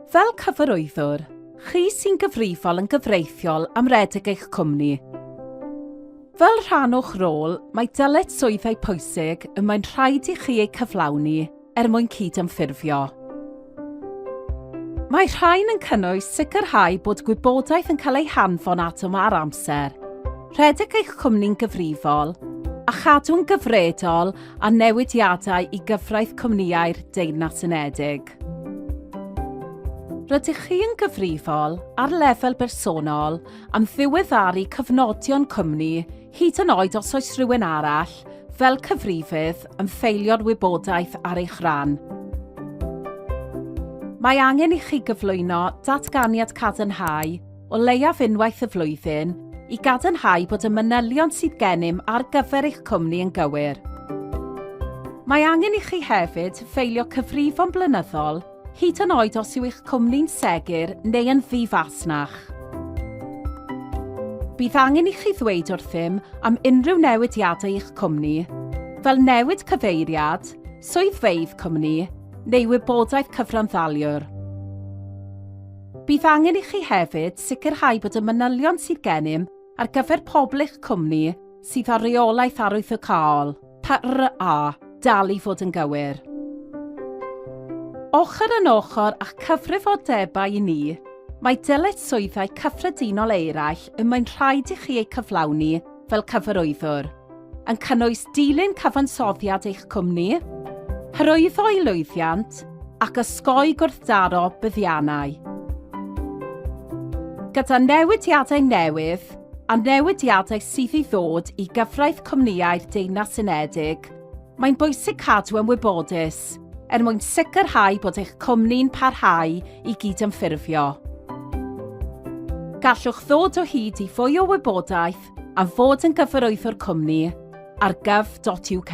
Fel cyfarwyddwr, chi sy'n gyfrifol yn gyfreithiol am redeg eich cwmni. Fel rhan o'ch rôl, mae dyletswyddau pwysig y mae'n rhaid i chi eu cyflawni er mwyn cydymffurfio. Mae rhain yn cynnwys sicrhau bod gwybodaeth yn cael ei hanfon atom ar amser, rhedeg eich cwmni'n gyfrifol, a chadw'n gyfredol â newidiadau i gyfraith cwmnïau'r Deyrnas Unedig. Rydych chi yn gyfrifol, ar lefel bersonol, am ddiweddaru cofnodion cwmni, hyd yn oed os oes rhywun arall, fel cyfrifydd, yn ffeilio'r wybodaeth ar eich rhan. Mae angen i chi gyflwyno datganiad cadarnhau o leiaf unwaith y flwyddyn i gadarnhau bod y manylion sydd gennym ar gyfer eich cwmni yn gywir. Mae angen i chi hefyd ffeilio cyfrifon blynyddol, hyd yn oed os yw eich cwmni'n segur neu yn ddi-fasnach. Bydd angen i chi ddweud wrthym am unrhyw newidiadau i'ch cwmni, fel newid cyfeiriad, swyddfeydd cwmni, neu wybodaeth cyfranddaliwr. Bydd angen i chi hefyd sicrhau bod y manylion sydd gennym ar gyfer pobl eich cwmni sydd â rheolaeth arwyddocaol, PRA, dal i fod yn gywir. Ochr yn ochr â'ch cyfrifoldebau i ni, mae dyletswyddau cyffredinol eraill y mae'n rhaid i chi eu cyflawni fel cyfarwyddwr. yn cynnwys dilyn cyfansoddiad eich cwmni, hyrwyddo ei lwyddiant ac osgoi gwrthdaro buddiannau. Gyda newidiadau newydd a newidiadau sydd i ddod i gyfraith cwmnïau'r Deyrnas Unedig, mae'n bwysig cadw yn wybodus er mwyn sicrhau bod eich cwmni'n parhau i gydymffurfio. Gallwch ddod o hyd i fwy o wybodaeth am fod yn gyfarwyddwr cwmni ar gov.uk.